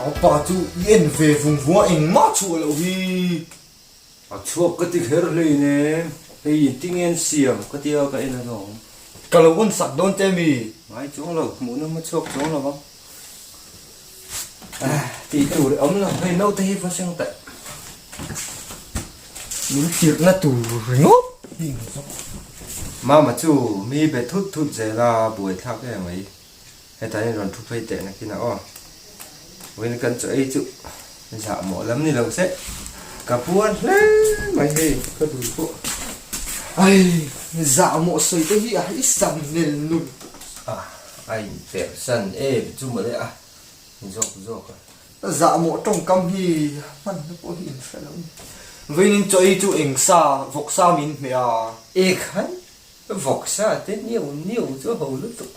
A pa chu i en ve vung vung a engmah chhuah loh hi. A chhuak ka ti kher hleinem, hei inti nge an siam ka tia ka en alawm. Ka lo on sak dawn che mi? Ngai chuang lo, hmuh nawm a chhuak chuang lo ang. Tih tur awm lo, hei naute hi va seng taih. Min tirhna tur ringawt hi ang zawk. Mama chu mi be thut thut zel a, buaithlak em mai. Hetah hian rawn thu phei teh nakin a aw. Vawiin kan chaw ei chu zah mawh lam ni lo se ka puar hle mai hei ka dul pawh. Ai zah mawh sawi te hi a i sam nel nun. A a in perh san em chu mawle a zawk zawk a. Zah mawh tawngkam hi hman na pawh hi in hre lo ni. Vawiin in chaw ei chu eng sa vawk sa min hmeh a. Ekhai Vawksa te niau niau chu ho lutuk.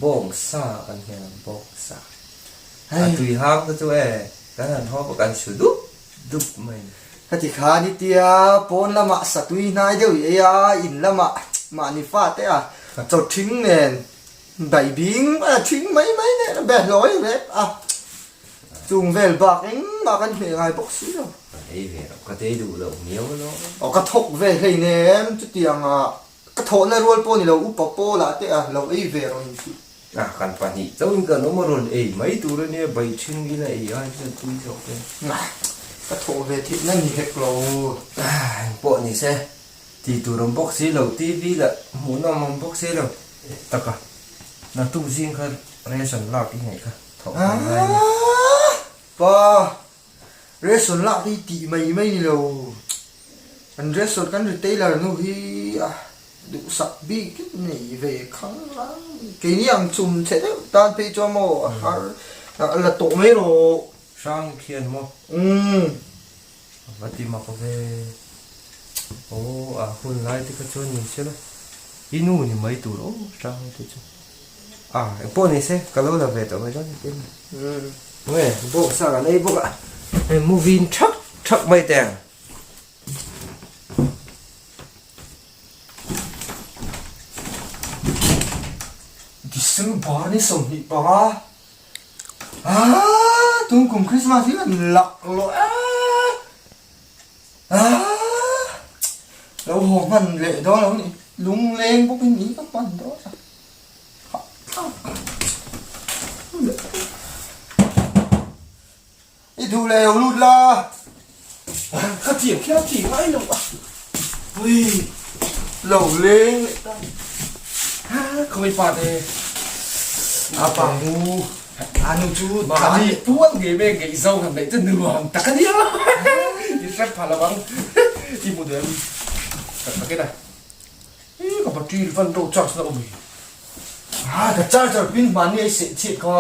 Bawngsa kan hmel ang bawngsa. A tui hang te chu e kan han haw pawh kan su dup dup mai. Ka ti khan i tia pawn lamah satui hnai deuh i ei a, in lamah mahni fate a chaw thing nen baibing a thing mai mai nen a be hlawi rep a, chung vel bak engmah kan hmeh ngai bawk si lo. Ka ei ve loh, ka tei duh loh miau alawm. Aw ka thawk ve hleinem, chutianga ka thawhna rual pawh ni lo, upa pawlah te a lo ei ve rawh inthih. A kan pahnih chauhin kan awm a rawn ei mai tur a nia, bai thin ila ei ai chuan tui zawk te. Ka thawh ve theihna ni hek lo. Eng pawh ni se, tih tur awm bawk si lo, TV lah hmuhnawm awm bawk si lo. Taka, naktuk zing kha ration lak i ngaih kha thawh hman lai a ni. Pa, Ration lak hi tih mai mai ni lo. Kan ration kan retailer nu hi a duhsak bik nei ve khang lang. Keini ang chum chhe deuh tan phei chuan maw a har a la tawh mai rawh. Hrang khian maw? Umm. A va ti mak ve. Aw a hun lai te kha chuan ni se la. I nu ni mai tur aw hrang te chu. A engpawh ni se ka lo la ve tawh mai dawn ni tin. Nge bawk sa kan ei bawk a hei movie in thak thak mai teh ang. December ni 25 aaa tun kum Christmas hi kan lak lawh e aaa lo haw hman leh dawn lo ni lungleng bawk in ni ka hman dawn a. I duh leh lo lut la. Ka thiam khian thi ngai lo a. Ui lo leng leh ta. Khawi pa te. A pa mu. A nu chu mahni pual ngei mai ngeih zo han neih chu nuam tak a nia. I hrep pha lo ang. I hmu duh em? Ka tha ken a. Hi ka battery van ro charge na awm hi. Ah ka charger pin hmanni ai seh chhiat kha.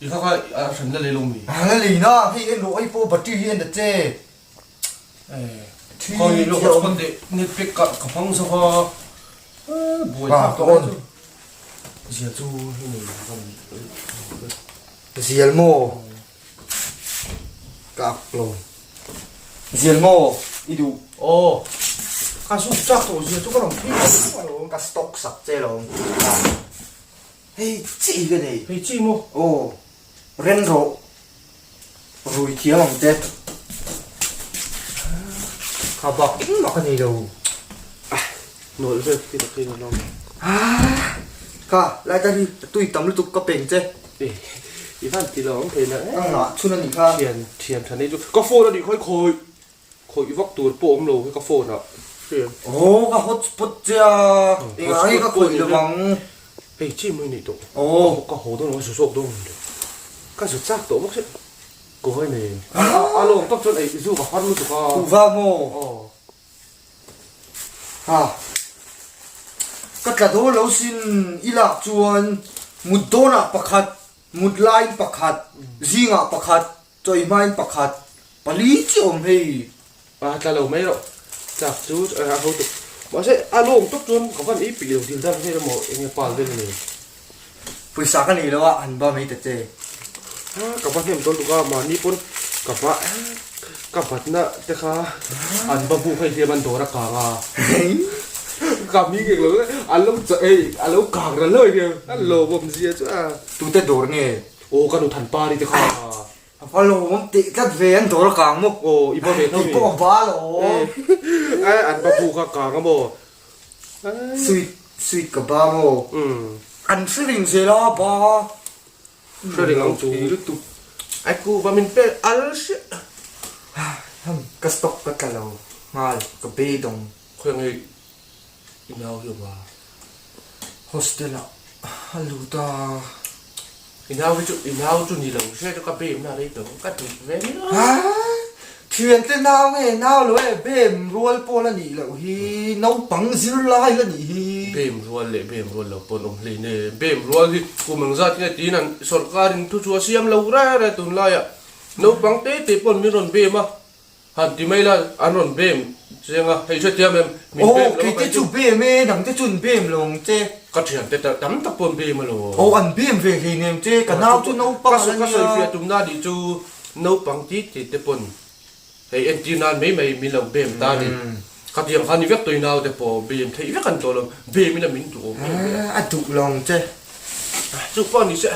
I kha kha a hran la lei lo mi. A la lei na hei en rawh ai pawh battery hi en ta che. Eh khawi lo hotspot leh net pack ka ka hmang zo va buai thlak tawh chu. Zia chu hei nei van. Zial maw? Ka ak lo. Zial maw i duh? Aw, ka zuk chak tawh zia chu ka rawn phei tawh alawm. Ka stock sak che alawm. Hei chi ka nei. Hei chi maw? Aw, ren rawh. Rui thiam ang che. Kha bak engmah ka nei lo. Nawlh vel khi tak hian a lawm. Kha, lai ta hi tui tam lutuk ka peng che. I van ti lo ang thei na e. Ka ngah chhun a nih kha. Thian thian tha nei chu ka phone a nih kha i khawi khawih vak tur pawh awm lo hi ka phone ah. Aw ka hotspot che a, engah nge ka khawih lo ang. Hei chi mai nei tawh. Aw ka haw dawn lo ka zu zawk dawn lo. Ka zu chak tawh bawk si. Ka hawi nei. A lawm tak chuan ei zu ka har lutuk a. Kuhva maw? Aw. Ha. Ka tla dawn lo sin i lak chuan mut dawnah pakhat, mut laiin pakhat, zingah pakhat, chawi hmain pakhat, pali chi awm hei. A tla lo mai rawh. Chak chu a ho tuk. Mahse a lawm tawp chuan ka van ei peih lo dil dan vel emaw eng nge pal vel a ni. Pawisa ka nei lo a, han ba mai ta che. Ha, ka va hnem dawn tuk a, mahni pawn ka va ka batna te kha an va buk hei hliam an dawr a kang a. Ka mi ngek lo an lo chaw ei a lo kang ral hlauh hian an lawmawm zia chu a. Tute dawr nge? Aw ka nu Thanpari te kha. A va lawm teh tlat ve an dawr a kang maw? Aw i ba ve tho mi. Keipawh a ba lawm. Eh an ba bu kha kang a maw? Sweet sweet ka ba maw? An hre ring zel a ba. Hre ring ang chu. Lutuk. Ai ku va min pek al hriat. Ham ka stock ka tla lo nghal ka beidawng. Khawi nge i nau hi awm a? Hostel ah a lut a. I nau hi chu i nau chu ni lo hre chu ka bem na rei tawh ka duh ve ni lo. Thian te nau nge nau lo e bem rual pawh la nih loh hi naupang zirlai la nih hi. Bem rual leh bem rual lo pawn awm hlei ne bem rual hi kum eng zat nge tiin an sorkar in thu chu a siam lo reng reng tunlai ah naupang te te pawn min rawn bem a. Han ti mai la, an rawn bem chiang a, hei hrethiam em? Min Aw, bem lo a kei te chu bem e, nang te chu an bem lo ang che. Ka thian te tam tak pawh an bem alawm. Aw, an bem ve hleinem che, ka nau chu naupang a la nia. Ka sawi fiah tumna nih chu naupang ti ti te pawn hei entir nan mai mai min lo bem ta a ni. Khatiang kha ni vek tawh i nau te pawh bem theih vek an tawh lo, bem ila min duh awm em em a. A duh lo ang che. Chu pawh ni se.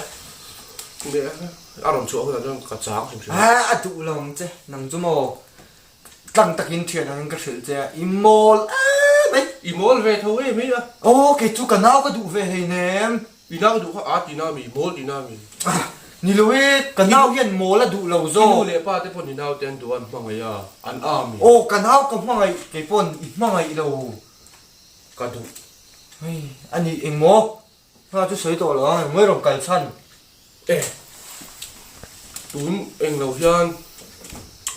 A rawn chhuah hunah chuan ka chang hrim hrim a. A duh lo ang che, nang chu maw tlang takin thian angin ka hrilh che a, i mawl em mai. I mawl ve tho em hi a. Aw, kei chu ka nau ka duh ve hleinem. I nau duh kha a ti na mi, mawl ti na mi. Ni lo e, ka nau hian mawl a duh lo zawk. I nu leh pa te pawn i nau te an duh a, an hmangaih a, an a mi. Aw, ka nau ka hmangaih, kei pawn i hmangaih lo. Ka duh. Hei, a nih engmaw? Hna chu sawi tawh lo ang, engmawii rawn kal chhan. E, tun eng lo hian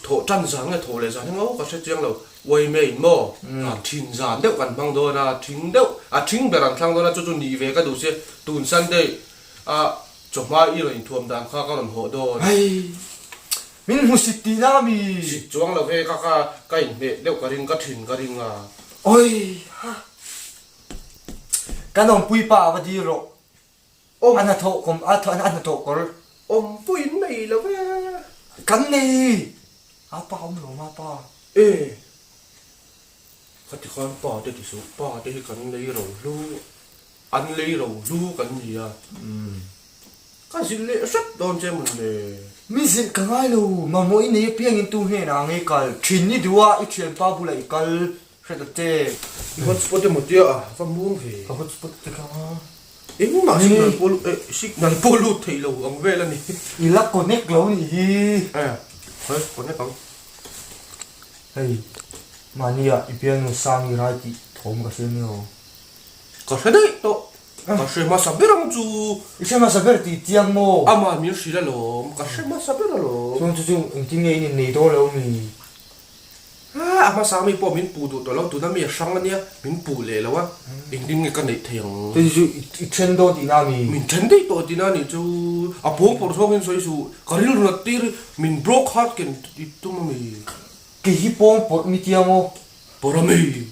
thawh tan zan nge thawh leh zan hi ngau ka hre chiang lo. Uaime in maw thin zan deuh kan hmang dawn a, thing deuh a thing ber an thlang dawn a, chu chu nih ve ka duh sia, tun Sunday a chawhma i rawn inthuam dan kha ka rawn hawh dawn. Hei, min hmusit tihna a mi? Sit chuang lo ve, ka ka inhmeh deuh ka ring, ka thin ka ring a. Oi ha. Kan awmpui pa a va dil rawh. Awm. A hnathawh kawm a a hnathawh kawr. Awmpui in nei lo ve. Kan nei. A pa awm lo ma pa. E. Khati khan pa te ti suh, pa te hi kan lei ro hlu, an lei ro hlu kan ni a. Ka zilh leh hrep dawn che mawn le. Mi zilh ka ngai lo, mamawh i nei apiangin tu hnenah ang i kal, thin i duh a, i thianpa bulah i kal. Hre ta che. I hotspot emaw tia a va muang ve. Ka hotspot te kha. Engmah signal pawh lut eh signal pawh lut theih lo ang vel a ni. I la connect lo nih hi. Eh khawi connect ang. Hei mahni ah i bialnu sang i rai tih thawm ka hria nia aw. Ka hre daih tawh. Ka hre hmasa ber ang chu. I hre hmasa ber tih chiang maw? Amah min hrilh alawm. Ka hre hmasa ber alawm. Chuan chu chu engtin nge in innei dawn lo mi? A hmasa mi pawh min puh duh tawh lo, tuna mi a hrang ania, min puh leh lo a, engtin nge ka neih thei ang? Hei chu i then dawn tihna a mi? Min then daih tawh tihna a nih chu, a pawng pawrh zawngin sawi suh, ka rilru nat tir, min broke heart ken i tum a mi? Kei hi pawng pawrh mi tia maw? Pawrh a mi?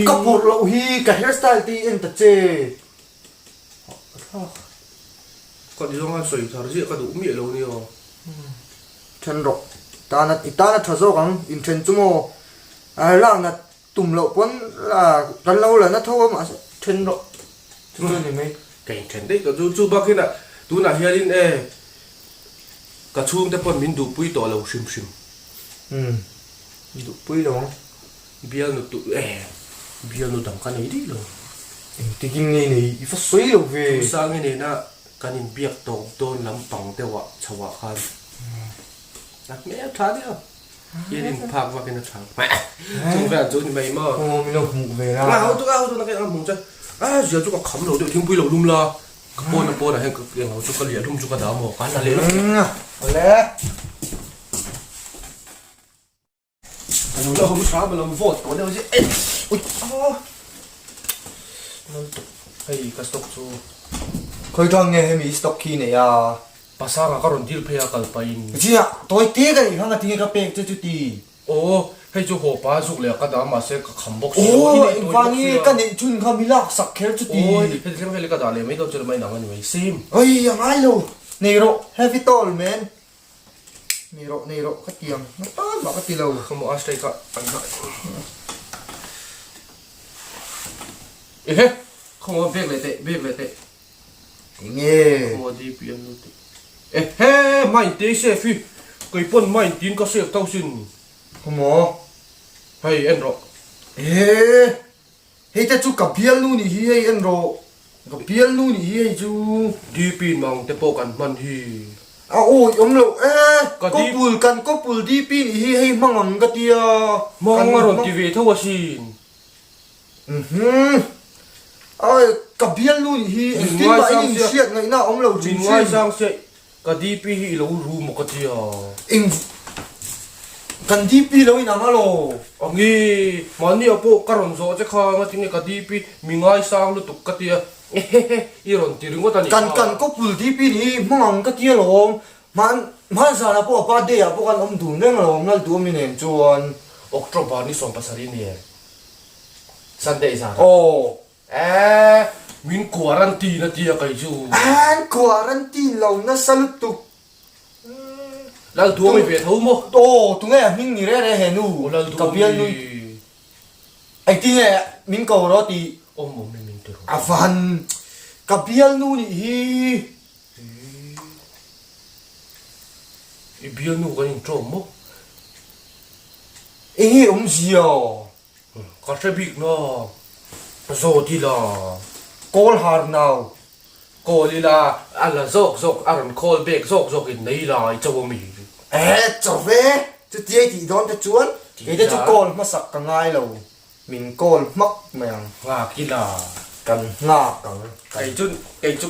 Ka pawrh loh hi, ka hairstyle te hi en ta che. Ka ti zawnga sawi thar ziah ka duh miah lo nia. Then rawh. Tana i tana tha zawk ang inthen chu maw lak nat tum loh pawn kan lo la na tho a mahse then rawh chu chu ni mai. Ka inthen daih tawh chu chu bak hian tunah hianin e ka chhungte pawn min duhpui tawh lo hrim hrim. Umm duhpui lo ang. Bialnu tu e, bialnu dang ka nei daih lo. Engtikin nge nei i va sawi lo ve. Thusangi nena kan inbiak tawp dawn lampang deuhah chhoah khan a hmel tha deuh a, hian inphak vakin a tha. Chung velah chu ni mai maw? Aw min lo hmuh ve la. A hotu a hotu na ka hmuh che. A zia chu ka kham lo deuh thingpui lo lum la. Ka pawn a pawnah hian ka englo chu ka liah hlum chu ka dah maw? Ka la leh lawk. Awle. A lo la hawm hram a lo vote tawh deuh zia eh ui ah hei ka stock chu khawi tang nge hemi stock khi nei a pasanga ka rawn deal phei a kal pahin zia tawi te ka neih hang a tinge ka pek che chu ti aw hei chu haw pa zuk leh ka dah mahse ka kham bawk si lo aw engvang nge ka neih chhun kha mi lak sak kher chu ti aw heti thleng vel hi ka dah leh mai dawn chu mai nang a ni mai same oi a ngai lo nei rawh heavy tall man Nei rawh, nei rawh ka ti ang. Na tan mah ka ti lo. Ka maw ashtray ka an dah. Ehe, khaw maw bag leh teh, bag leh teh. Enge? Khaw maw DP an lu teh. Ehe, mind te i save hi, kei pawn mind tiin ka save tho sin. Khaw maw? Hei en rawh. Ehe, hei te chu ka bialnu nih hi hei en rawh. Ka bialnu nih hi hei chu. DP mang te pawh kan hman hi. A awi awm loh e, kawpul kan kawpul DP nih hi hei hmang ang ka tia. Hmang a rawn ti ve tho asin. Uhmm. Ai, ka bialnu nih hi engtin mah in inhriat ngaihna a awm lo thin thin. Min ngaisang sia, ka DP hi i lo ru maw ka tia. Eng kan DP lo inang alaw? Angi, mahni ah pawh ka rawn zawh che kha ngatinge ka DP mi ngaisang lutuk ka tia, ehehe i rawn ti ringawt a nih kha. Kan kan kawpul DP nih hi hmang ang ka tia lawm, hman hman zanah pawh a birthday ah pawh kan awm dun reng alawm Lalduhawmi nen chuan. October ni 17 ni e. Sunday zan ah. Aw. Eeh min quarantine a tia kei chu. An quarantine lo nasa lutuk. Lalduang i ve tho maw? Aw tunge a hming ni reh reh he nu. Aw Lalduang Ka bial nui. Engtinge min ko rawh tih. Awm awm e min ti rawh. A van ka bialnu nih hi. I bialnu kan inṭawm maw? Enge awmzia? Ka hre bik na, zawt ila. Call har nau. Call ila, a la zawk zawk, a rawn call back zawk zawk in nei la i cho a mi. Eh, cho ve, chutia i tih dawn te chuan kei te chu call hmasak ka ngai lo, min call hmak mai ang. Nghak ila. Kan nghak ang. Kei chu, kei chu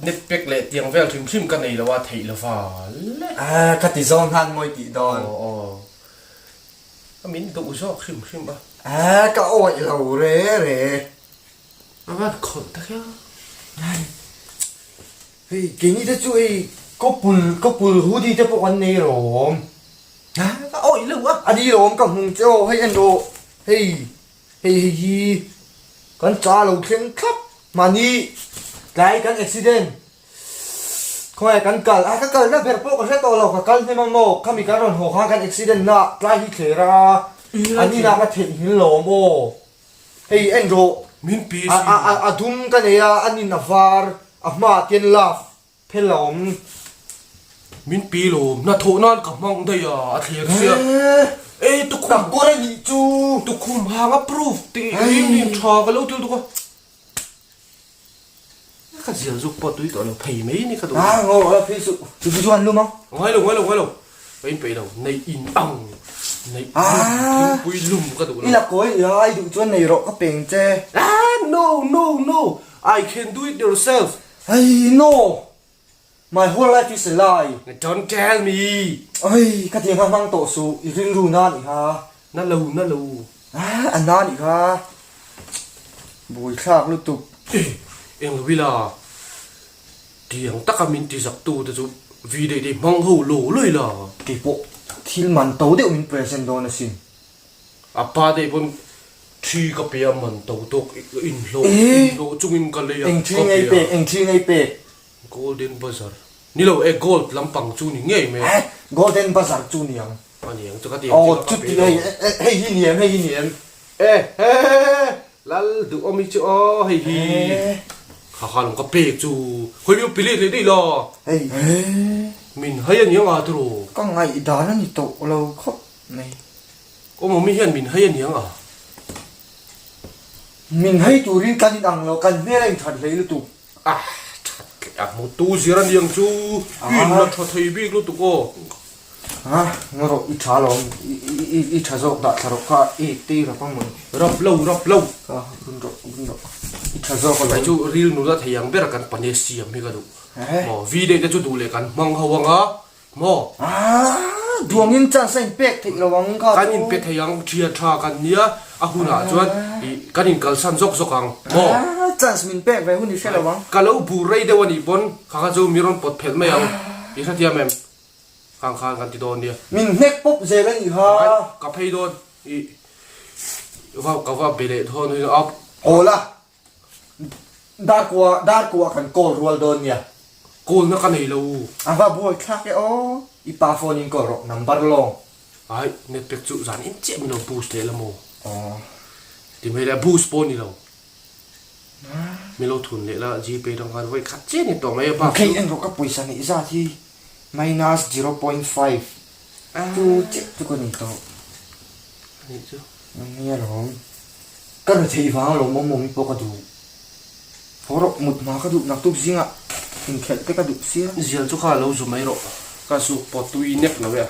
net pack leh tiang vel hrim hrim ka nei lo a, theih lova le. Eh, ka ti zawng hnan mawi tih dawn. Aw aw. A min duh zawk hrim hrim a. Aa ka awih lo re re. A van khawlh ta hian. Hei keini te chu hei kawpul kawpul hoodie te pawh kan nei rawm. A ka awih lo a. A ni lawm ka hmung che aw hei en rawh hei hei hei hi kan cha lo thleng thlap mahni tlai kan accident Khawngaih kan kal a, ka kalna ber pawh ka hre tawh lo, ka kal hnem ang maw, khami kan rawn haw khan kan accident na tlai hi thler a, an inah ka theihnghilh lo maw, hei en rawh, Min pi a a a dum ka nei a, an in a var, a hmaah tian love phel a awm. Min pi lo, hnathawh nan ka hmang daih a, a thler sia, e tukhum, Ka kawr a nih chu, tukhum hang a proof tih rin in tha ka lo til tuk a. Ka zial zuk pawh tui tawh lo phei mai ni ka duh. Ah ngaw rawh la phei suh. Chu chu an lum ang. Ngai lo ngai lo ngai lo. Ka in peih lo. Neih in ang. Neih lum thingpui lum ka duh lo. I la kawi i ai duh chuan nei rawh ka peng che. Ah no no no I can do it yourself. Hei no. My whole life is a lie. Don't tell me. Oi ka ti kha hmang tawh suh i rilru na nih kha. Na lo na lo. Ah a na nih kha. Buaithlak lutuk. Eng lo ila tiang taka min ti zak tu te chu vi dei dei hmang ho lo lo ila. Keipawh thil man to deuh min present dawn asin. A pa dei pawn thi ka pe a man to tawk inhlawh inhlawh chungin ka lei a Eng thi ngei pek eng thi ngei pek. Golden Buzzer. Ni lo e, gold lampang chu ni ngei mai a. Eh, Golden Buzzer chu ni ang. A ni ang chu ka ti ang chu ka pe lo. Hei hi ni em, hei hi ni em. Eh he, Lal duhawm hi chu aw hei hi. Kha kha lawng ka pek chu. Khawi mi pili leh daih la. Hei. Min hai a ni ang a tiraw. Ka ngaihdan a ni tawh lo khawp mai. Awm awm hian min hai a ni ang a. Min hai turin kan inang lo, kan hmel a inthat hlei lutuk. A that leh a hmu tu zir a niang chu in la tha thei bik lutuk aw. A nga rawh i tha lo i i tha zawk dah thla rawh kha i tei rap ang mawni. Rap lo rap lo. Kha bun rawh bun rawh i tha zawk alawm. Kei chu ril nula thei ang ber kan pane siam hi ka duh. Maw video te chu duh leh kan hmang ho anga Maw? Aaa, duangin chance a inpek theih lo ang kha chu. Kan inpe thei ang, thian tha kan nia, a hunah chuan ih kan inkalsan zawk zawk ang, maw? Aaa, chance min pek ve hun i hre lo ang. Ka lo bur rei deuh a nih pawn kha kha chu mi rawn pawt phelh mai ang, i hrethiam em? Khang khan kan ti dawn nia. Min hnek pawp zel a nih kha. Ka phei dawn, ih va ka va be leh dawn a. Aw la, Darkua Darkua kan call rual dawn nia. Call na ka nei lo. A va buai thlak e aw. I pa phone in call rawh number lawng. Ai net pack chu zan in chiah min lo boost leh la maw. Aw. Ti mai leh boost pawh ni lo. Min lo thun leh la Gpay dang khan vawi khat chiah ni tawh mai a bak chu. Kei en rawh ka pawisa neih zat hi minus 0.5 chu chiah chu ka nei tawh. Anih chu. Nia lawm. Ka ri theih vang alawm awm awm hi pawh ka duh. Haw rawh mut hma ka duh naktuk zingah inkhelh te ka duh sia. Zial chu kha lo zu mai rawh. Ka zuk pawh tui nek lo e a.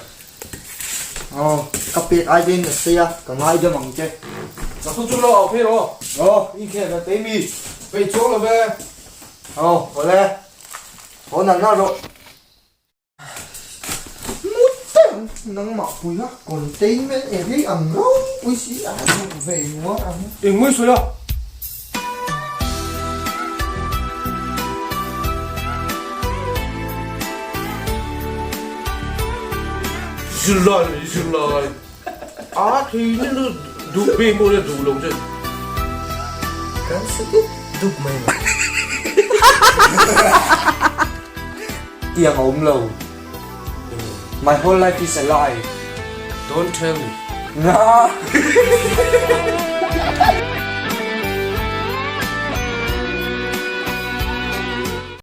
Aw, ka pek ai te in a sei a, ka ngaidam ang che. Naktuk chu lo au phei rawh. Aw, inkhelh ve tei mi. Peih chuang lo ve. Aw, awle. Haw nalh nalh rawh. Mut nangmah pui a containment area ang ropui si a duh ve nguar ang. Eng mai sawi a? Zirlai leh zirlai a thei ni lu duh ve maw le duh lo che. Kan sa dup dup mai mai. Tiang a awm lo. My whole life is a lie. Don't tell me. Nga.